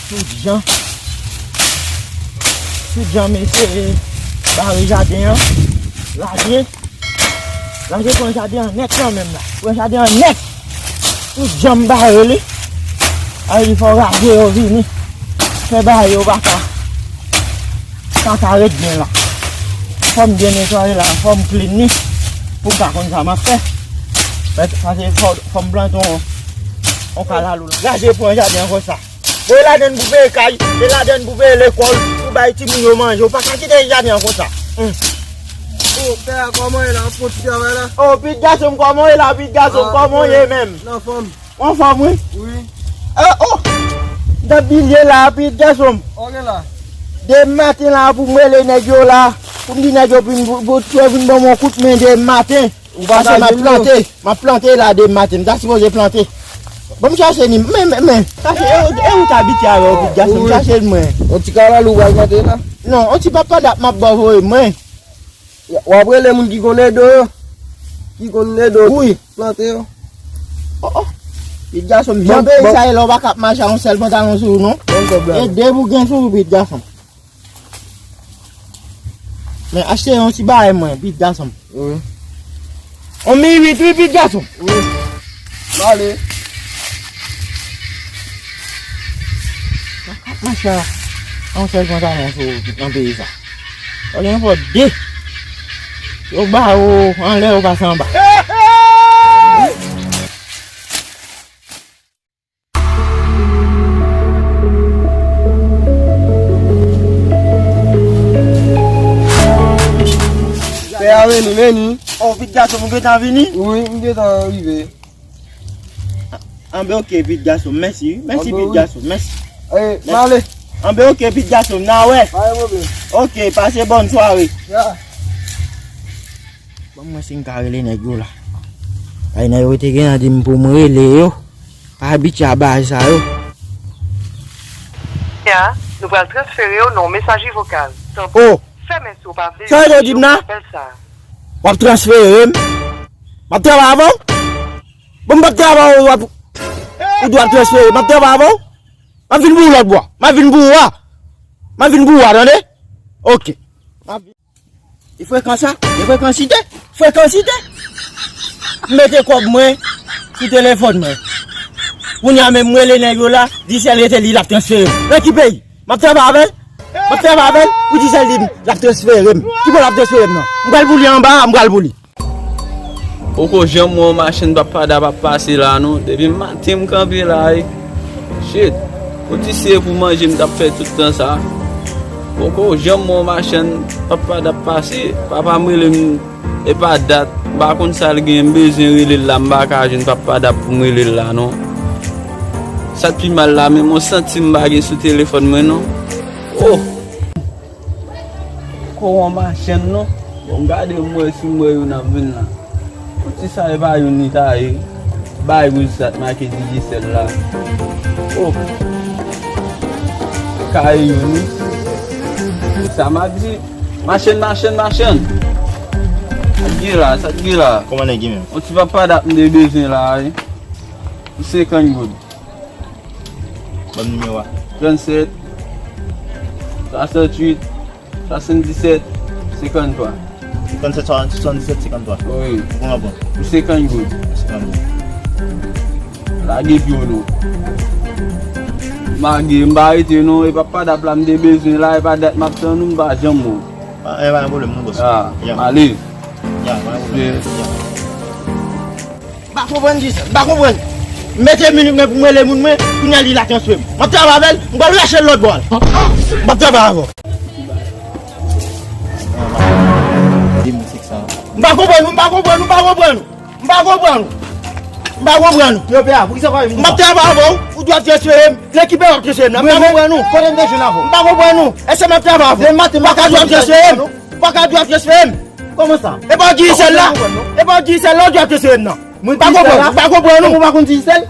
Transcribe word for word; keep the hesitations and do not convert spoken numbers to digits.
Tout jan. Tout jan m eseye bare jaden an. Lage. Lage pran jaden an nèt kanmenm la. Pran jaden an nèt. Tout jan m bare li. A li fò raje yo vini. Fè bagay yo pa ka. Pa ka ret byen la. Fò m byen netwaye la. Fò m clean li. Pou m ka konn sa m ap fè. Paske fò, fò m plante yon, yon kalalou la. Raje pran jaden an konsa. Bon, e ladann pou peye kay, e ladann pou peye lekòl, pou bay timoun yo manje. Ou pa ka kite jaden an konsa. Hum. O, pè a, kòman w ye la? Ou fè ti travay la? O, pitit gason m, kòman w ye la, pitit gason m? Ah, kòman w ye menm? Nan fòm. Ou anfòm, wi? Wi. Ah, o! M t ap bilye la, pitit gason m. O, gen la. De maten la, pou m rele nèg yo la, pou m di nèg yo vin, pou, pou, pou vin ban m yon kout men de maten. Ou pa ka jwenn yo. Paske m ap plante, m ap plante la de maten, m ta sipoze plante. Bon, m chache ni, men, men, men, chache, e ou, e ou t abitye avè yo, pitit gason m, chache l mwen. Yon ti kalalou w pral plante la? Non, yon ti papa dat m ap ba w voye mwen. W ap rele moun ki konn ede w yo, ki konn ede w plante yo. O, o. Pitit gason m, jan peyi sa ye la, ou pa ka ap mache a yon sèl pantalon sou ou, non. E de pou gen sou ou, pitit gason m. Men achte yon ti bagay mwen, pitit gason m. Wi. On mi uit, wi, pitit gason m. Wi. M ale. Mache a yon sèl pantalon sou nan peyi sa. Olye yon fò de. Yo ba ou anlè, yo pase anba. Pè a vini, vini. O, pitit gason m, ou gentan vini? Wi, m gentan rive. Anben, oke, pitit gason m, mèsi, wi. Mèsi, pitit gason m, mèsi. E, m ale. Anben, oke, pitit gason m, n a wè. Pa gen pwoblèm. Oke, pase bòn sware. Ya. Ban m wè si m ka rele nèg yo la. Ay, nèg yo te gentan di m pou m rele yo. Pa abitye a bagay sa yo. Ya, nou pral transfere w nan yon mesaje vokal. Tanpri, fèmen si w pa vle resevwa apèl sa a. O! Sa yo di m nan? W ap transfere m? M ap travay avè w? Bon, m p ap travay avè w, w ap, ou dwe ap transfere m. M ap travay avè w? M ap vin pou ou lòt bò. M ap vin pou ou a. M ap vin pou ou a, tande? Oke. M ap vin. E frekan sa? E frekansite? Frekansite? M mete kòb mwen sou telefòn mwen. Kounye a menm, m rele nèg yo la, Dicel rete li, l ap transfere m. Nan ki peyi? M ap travay avè l? M ap travay avè l? Pou Dicel di m, l ap transfere m. Ki bò l ap transfere m nan? M pral pou li anba a, m pral pou li. Poko janm wè yon machann Papa Dap ap pase la non. Depi maten m kanpe la wi. Shit. Ou di se pou manje m t ap fè tout tan sa. Poko janm wè yon machann Papa Dap pase. Papa m rele m epa dat. M pa konn sa l gen, m bezwen rele l la, m pa ka jwenn Papa Dap pou m rele l la non. Sa k pi mal la, menm yon santim m pa gen sou telefòn mwen non. Oh! Ko yon machann non. Bon, m gade m wè si m wè youn ap vin la. Pouti sa e pa youn li ta ye. Bay wouj sa t make Digicel la. Oh. Ka e youn wi. Sa m ap di. Machann, machann, machann. Sa t gen la, sa t gen la. Kòman nèg ye menm? Yon ti Papa Dat m te bezwen la wi. Pou senkant goud. Ban m nimewo a. Trannsèt, swasanntuit, swasanndisèt, senkanntwa. Trannsèt, swasanndisèt, senkanntwa. Wi. Ou konn aprann? Pou senkant goud. Senkant goud. Lage pye w non. Mage, m pa rete non, e Papa Dat la m te bezwen la, e pa dat m ap tann ou, m pa janm wè w. Pa, e pa gen pwoblèm non, bòs. Ah, ale. Ya, pa gen pwoblèm. Yeah. M pa konprann di sa. M pa konprann. M mete minit mwen pou m rele moun mwen, kounye a li la transfere m. M ap travay avè l, m pral rache l lòt bò a. M ap travay avè w. M pa konprann ou, m pa konprann ou, m pa konprann ou. M pa konprann ou. M pa konprann ou. Yo, pè a, poukisa w pa vin konsa? M ap travay avè w, ou dwe ap transfere m. Nan ki peyi w ap transfere m nan? M pa konprann ou. Kote m te jwenn avè w? M pa konprann ou. Èske m ap travay avè w? Demen maten, m pa ka dwe ap transfere m. Ou pa ka dwe ap transfere m. Kòman sa? E pa w Digicel la? E pa w Digicel la, ou dwe ap transfere m nan. M pa konprann, m pa konprann ou. Ou pa konn Digicel?